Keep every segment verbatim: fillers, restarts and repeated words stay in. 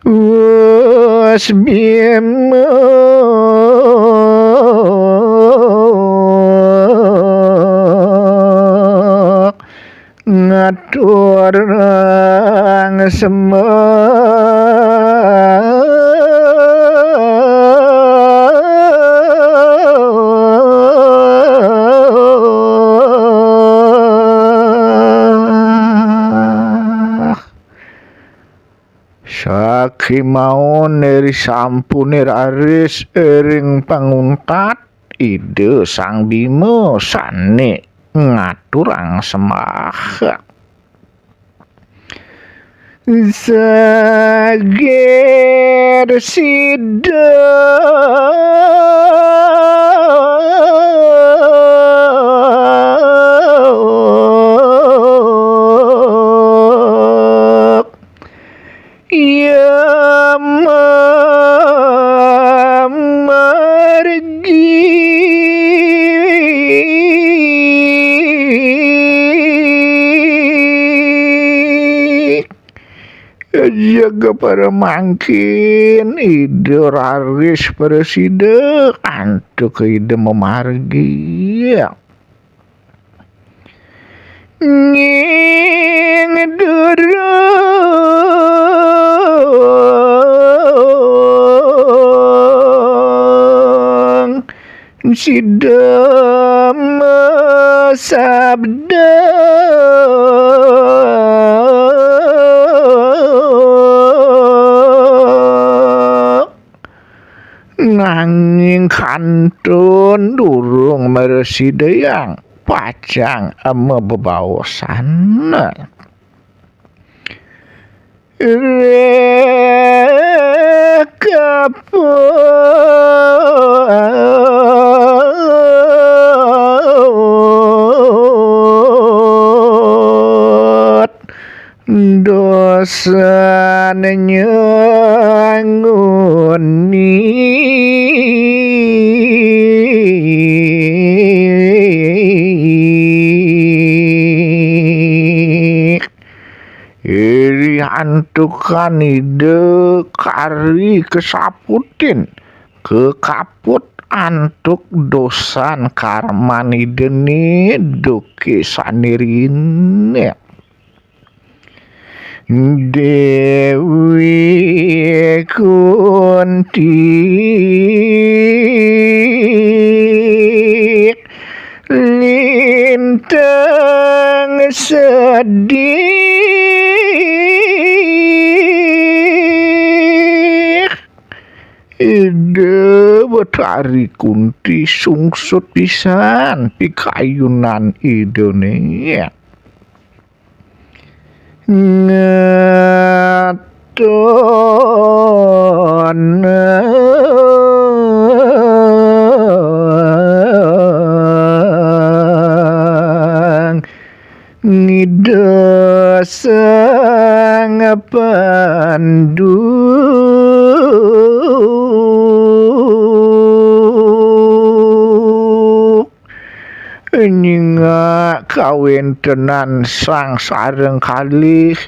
Wus Bima ngaturang sembah. Sakimaon ri sampune raris ring panguntat, Ida Sang Bima sane ngaturang sembah. Saget sida ya mamargi. Jaga para mangkin, Ida raris prasida antuk Ida mamargi. Ning durung sida masabda. Nanging kantun durung mrasidayang pacang mabebaosan. Rekaput dosan nyanguni. Iri antukan Ida kari kasaputin, kakaput antuk dosan karman Idane duke sane riin. Dewi Kunti lintang sedih. Ida Betari Kunti sungsut pisan pikayunan Idane. Ngatonang Ida Sang Pandu. Nyingak kawentenan sang sareng kalih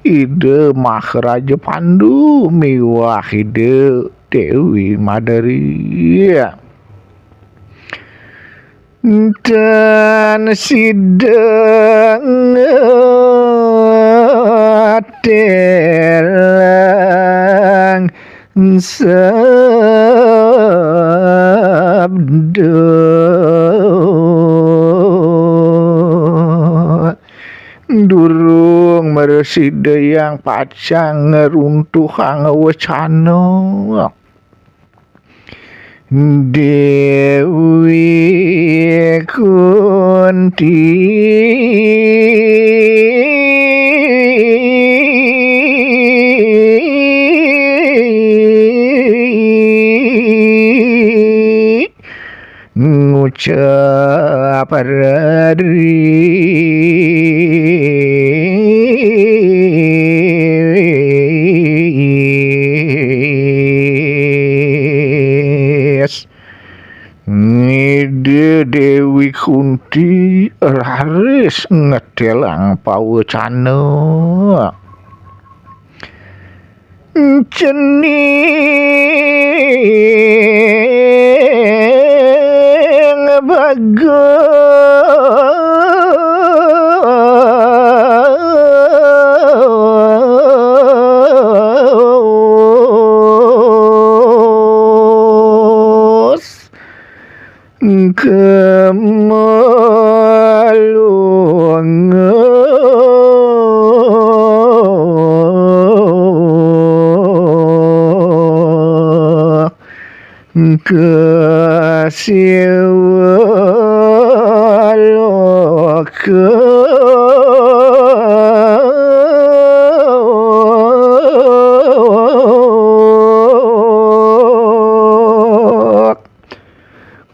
Ida Maharaja Pandu miwah Ida Dewi Madari. Tan sida ngatelang sabda. Durung mrasidayang pacang ngruntuhang wacana. Dewi Kunti ngucap raris. Ida Dewi Kunti raris ngetelang pawecana. Cening bagus. Kemalunga kesiwaloka.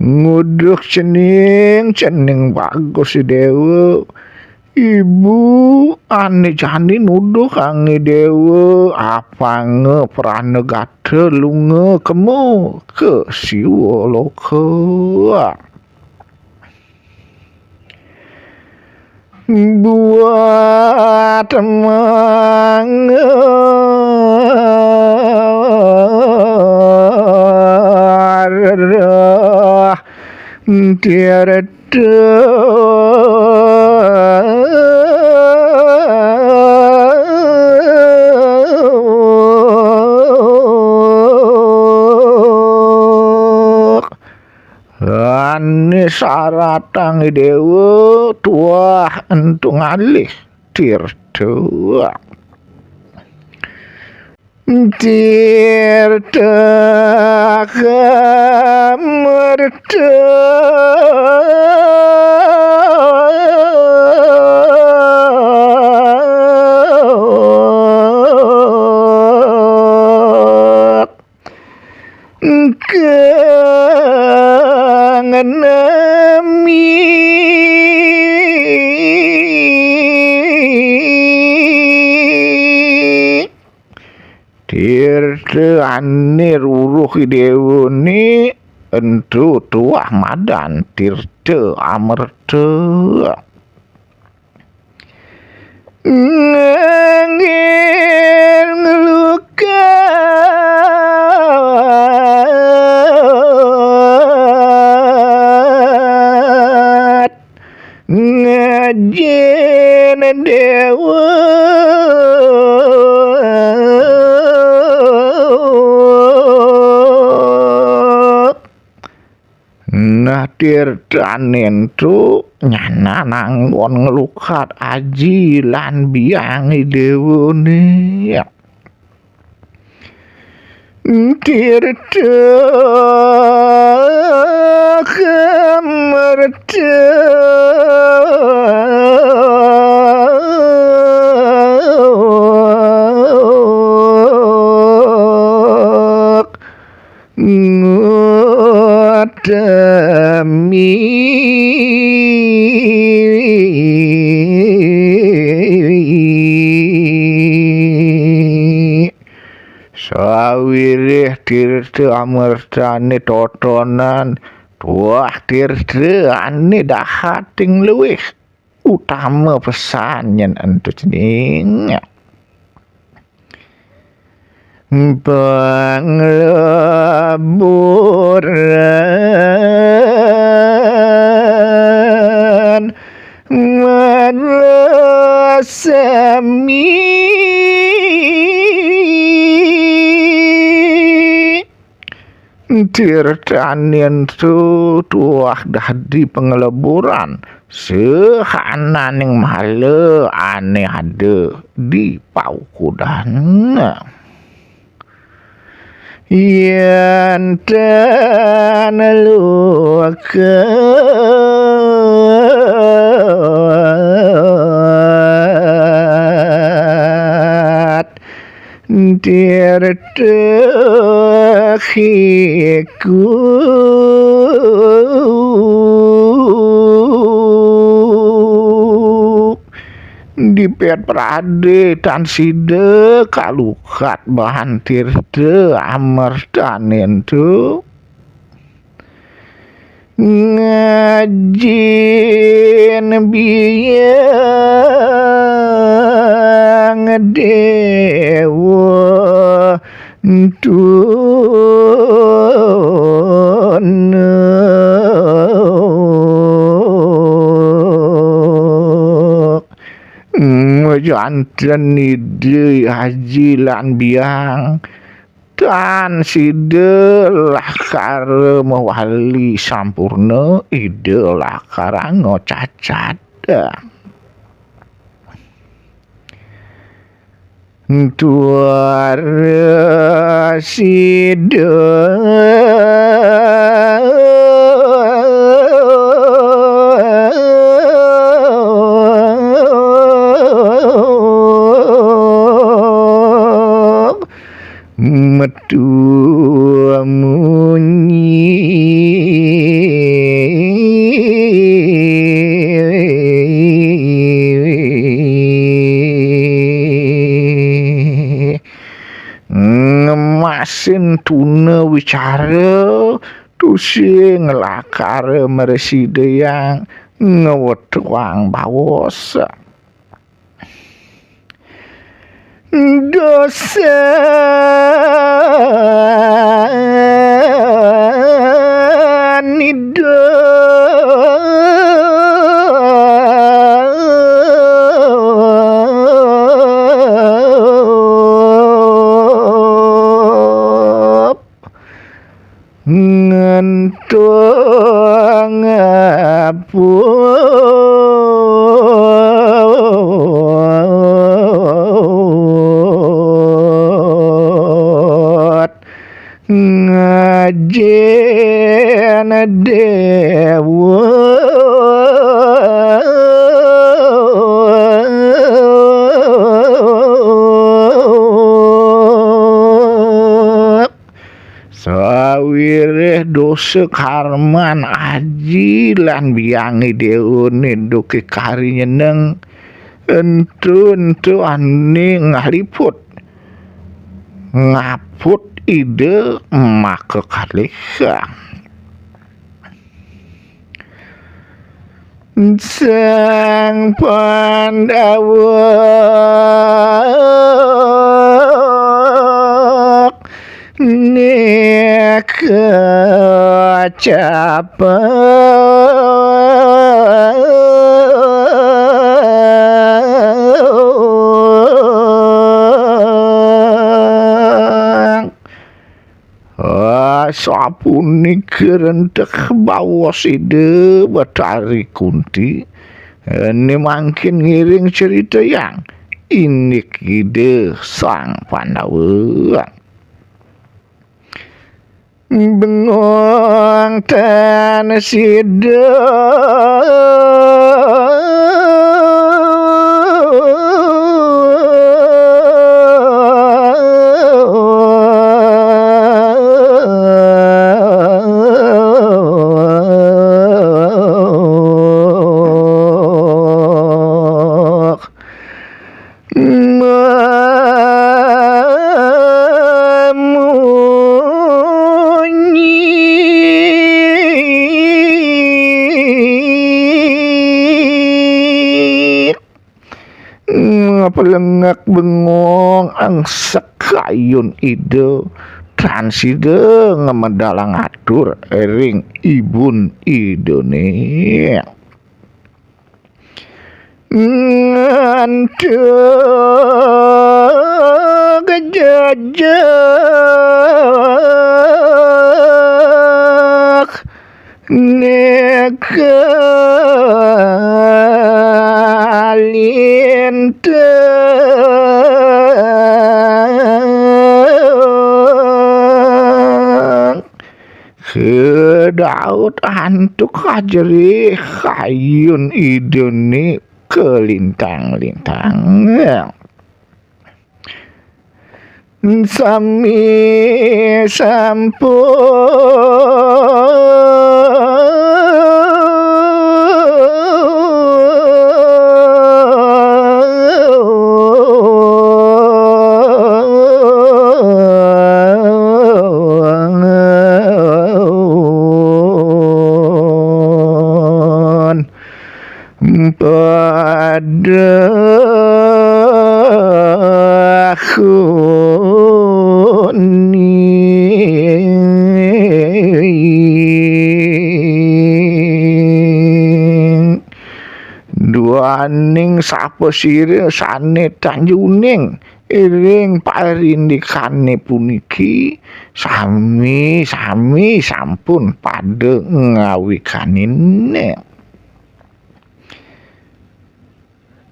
Nguduk cening, cening bagus si Dewa. Ibu ane jani nuduh kange Dewa, apanga pranagata lunga kema ke siwa loka. Buat mangarah tirta. Ane saratang Dewa tuah entu ngalih tirta. Tirta kamerta. Kang nami tirta ane ruruh Dewa ne entu tuah madan tirta amerta. Nganggil ngelukat ngajin Dewa. Nah, tirta ane ento nyanan anggon nglukat aji lan biang Dewa ne. Tirta kamerta. Ngutami sawirih tirta amertane totonan, tuah tirta ane dahating luih utama pesan nyen ento cening. Pangleburan malasami. Tirta ane ento tuah dadi pangleburan sahananing mala ane ada di paukudan. Yen tan lukat tirta hiku. Dipet prade tan sida kalukat bahan tirta amertane ento. Ngajin biang Dewa Tuh, janten Ida Aji lan Biang, tan sida lakar mawali sampurna, Ida lakar ngacacad. Tuar sida metu munyi. Ngemasin tuna wicara, tusing lakar mrasidayang ngwetuang baos. Dosa nida ngentung aput ngajin dewa. Sawireh dosa karman aji lan biange dewane duke kari nyeneng, entu-entu ane ngaliput ngaput Ida maka kalih. Sang Pandawa nika capang. Ah, sapunika renteg baos Ida Betari Kunti, ene mangkin ngiring ceritayang indik Ida Sang Pandawa. Bengong tan sida mamunyi. Pelengak bengong angsek kayun Ida, tan sida ngamedalang atur ring ibun Idane. Ngantuk jejak nika lintang. Kedaut antuk kajerih kayun Idane kalintang-lintang. Sami sampun padahun. sapa sira sane tanjuning iring parindikane puniki, sami-sami sampun pada ngawikanine.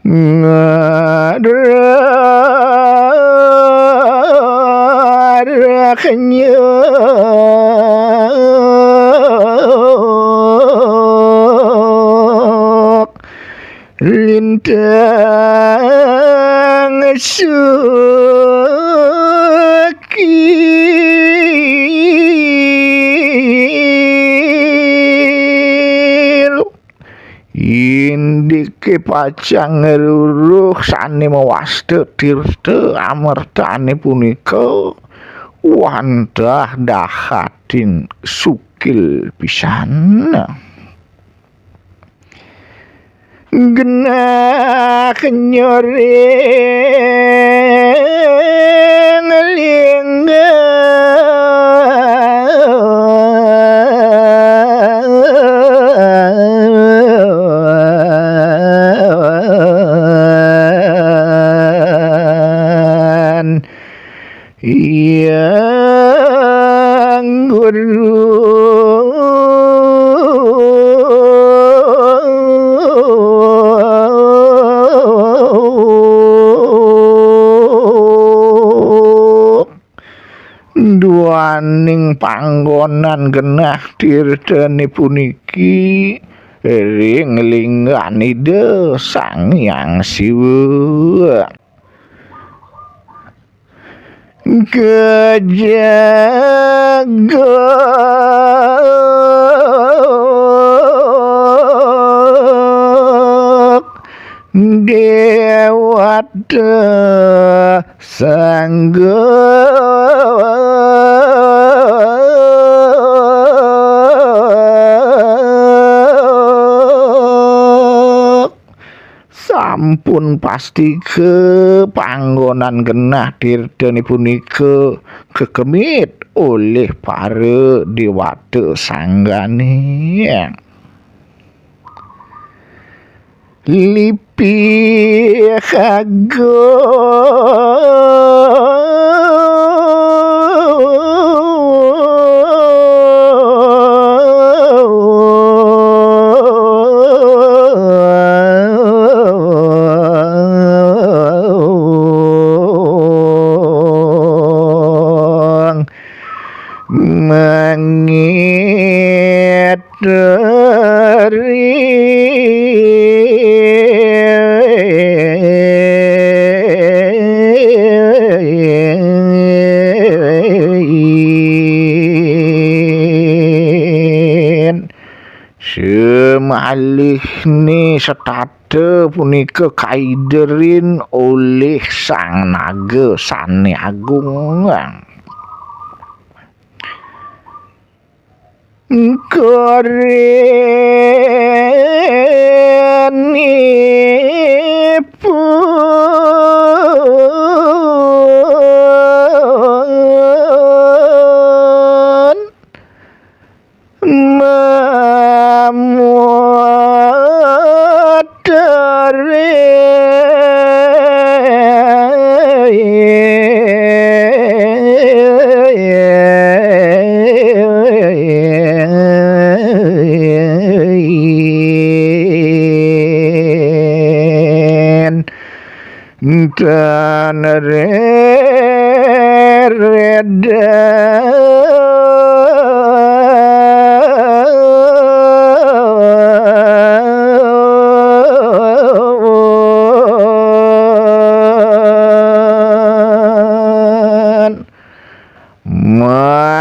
Ngarah nyuk lintang sukil. Indike pacang ngruruh sane mawasta tirta amertane punika wantah dahatin sukil pisan. Genah nyoring linggan. Yang Guru. Duaning panggonan genah tirtane puniki ring linggan Ida Sang Hyang Siwa. Kejegok Dewata Sangga. Sampun pastika panggonan genah tirtane punika kekemit olih para dewata sanggane. Lipi Agung. Mangit Semalihne setata punika kaiderin olih Sang Naga Sane Agung. Korinipun mamuterin. Tan rereda.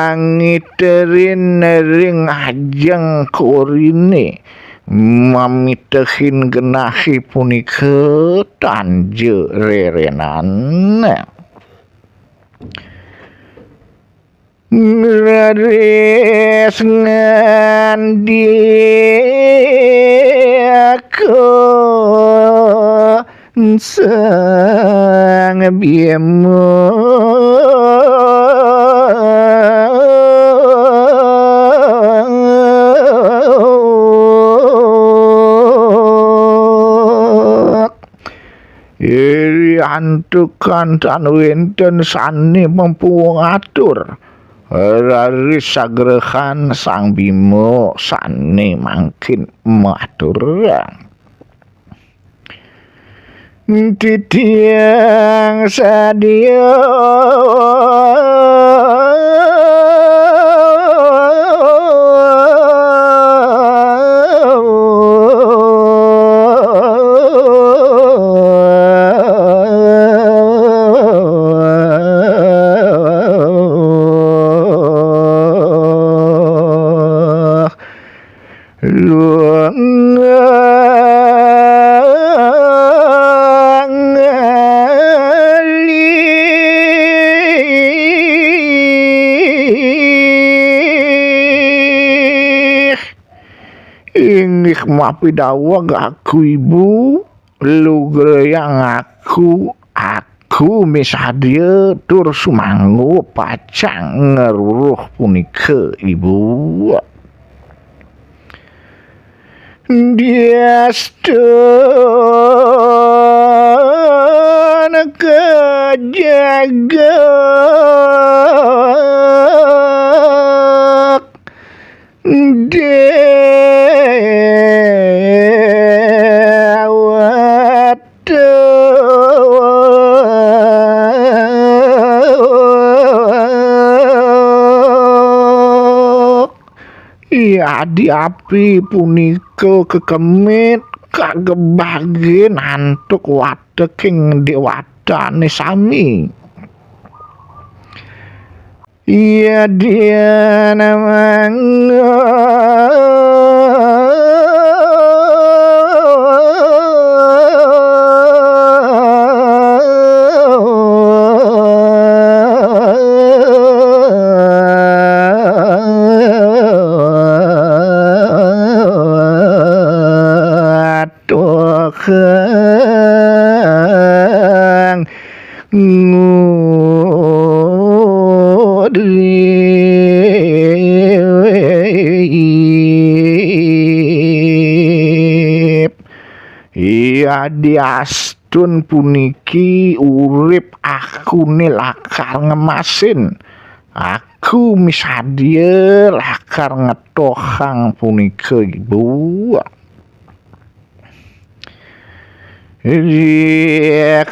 Mangiterin ring ajeng korine, mamitehin genahe punika tanja rerenan. Raris ngandika Sang Bima. Iri antukan tan wénten sané mampuwung atur. Raris sagrehan Sang Bima sané mangkin maturang. Titiang sadya Inggih mapidaweg aku ibu, lugrayang aku, aku misadya tur sumangga pacang ngruruh punika ibu. Diastun kajagak dewata. Iya, diapi punika kekemit kagebahin antuk wateking dewatané sami. Iya dia namang tukang ngudip. Iya diastun puniki urip akuné lakar ngemasin. Aku misadya lakar ngetohang punika ibu. Dikenen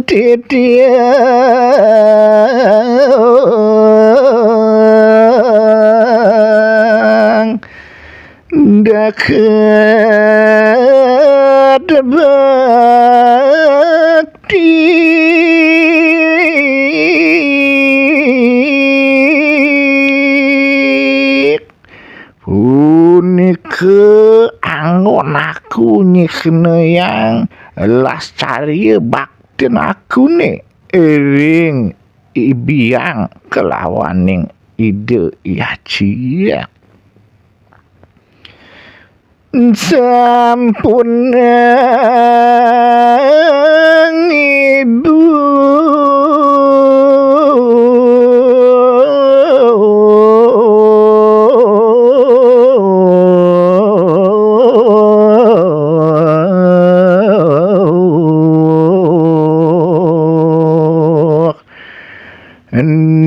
titiang deket bakti. Punika anggon aku nyihnayang lascarya baktin akuné ring Ibu Hyang kalawaning Ida Hyang Aji. Sampunang ibu.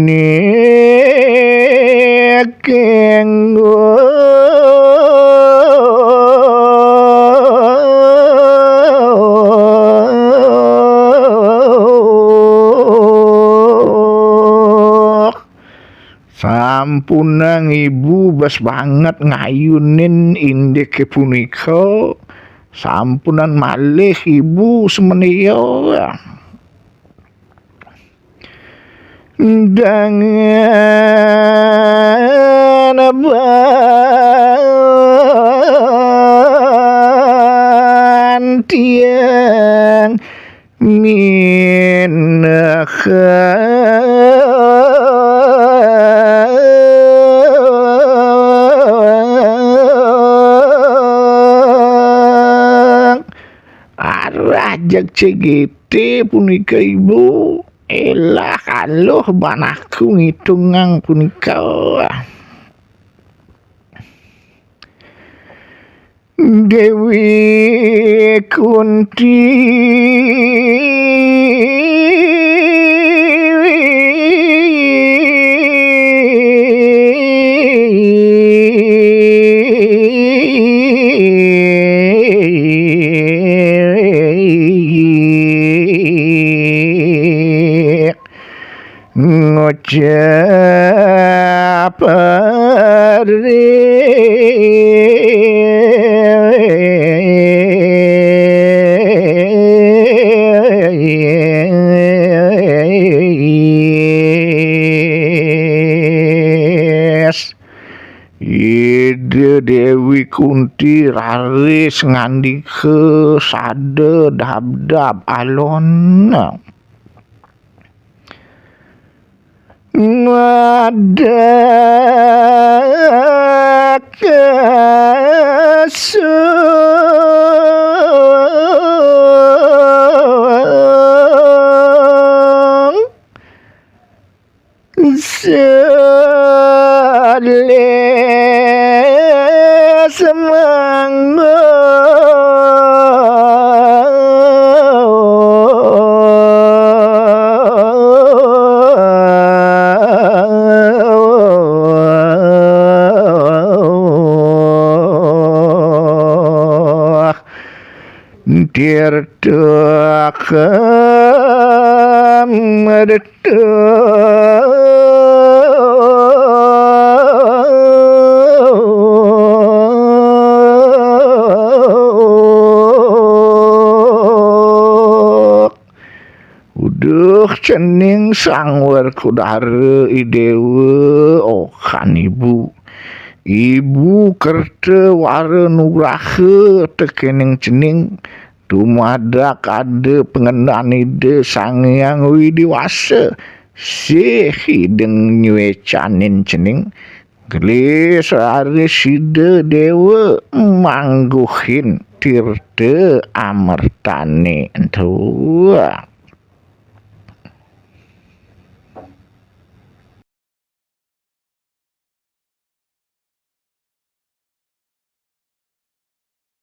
Niki kanggo sampunang ibu bes banget ngayunin indiké punika. Sampunang malih ibu semenia. Dangan bantiang minakang arah jak cegete punika ibu. Elah kaluh banaku ngitungang punika. Dewi Kunti ngucap Ida Dewi Kunti raris ngandika sada dabdab alon. Madak kasung salih semanggung. Tirta kamerta. Uduh cening Sang Werkudara, I Dewa, okan ibu. Ibu kerta wara nugraha tekening cening, dumadak ada pangendan Ida Sang Hyang Widi Wasa, sih hideng nyuecanin cening, gelis raris Ida Dewa mangguhin tirta amertane ento.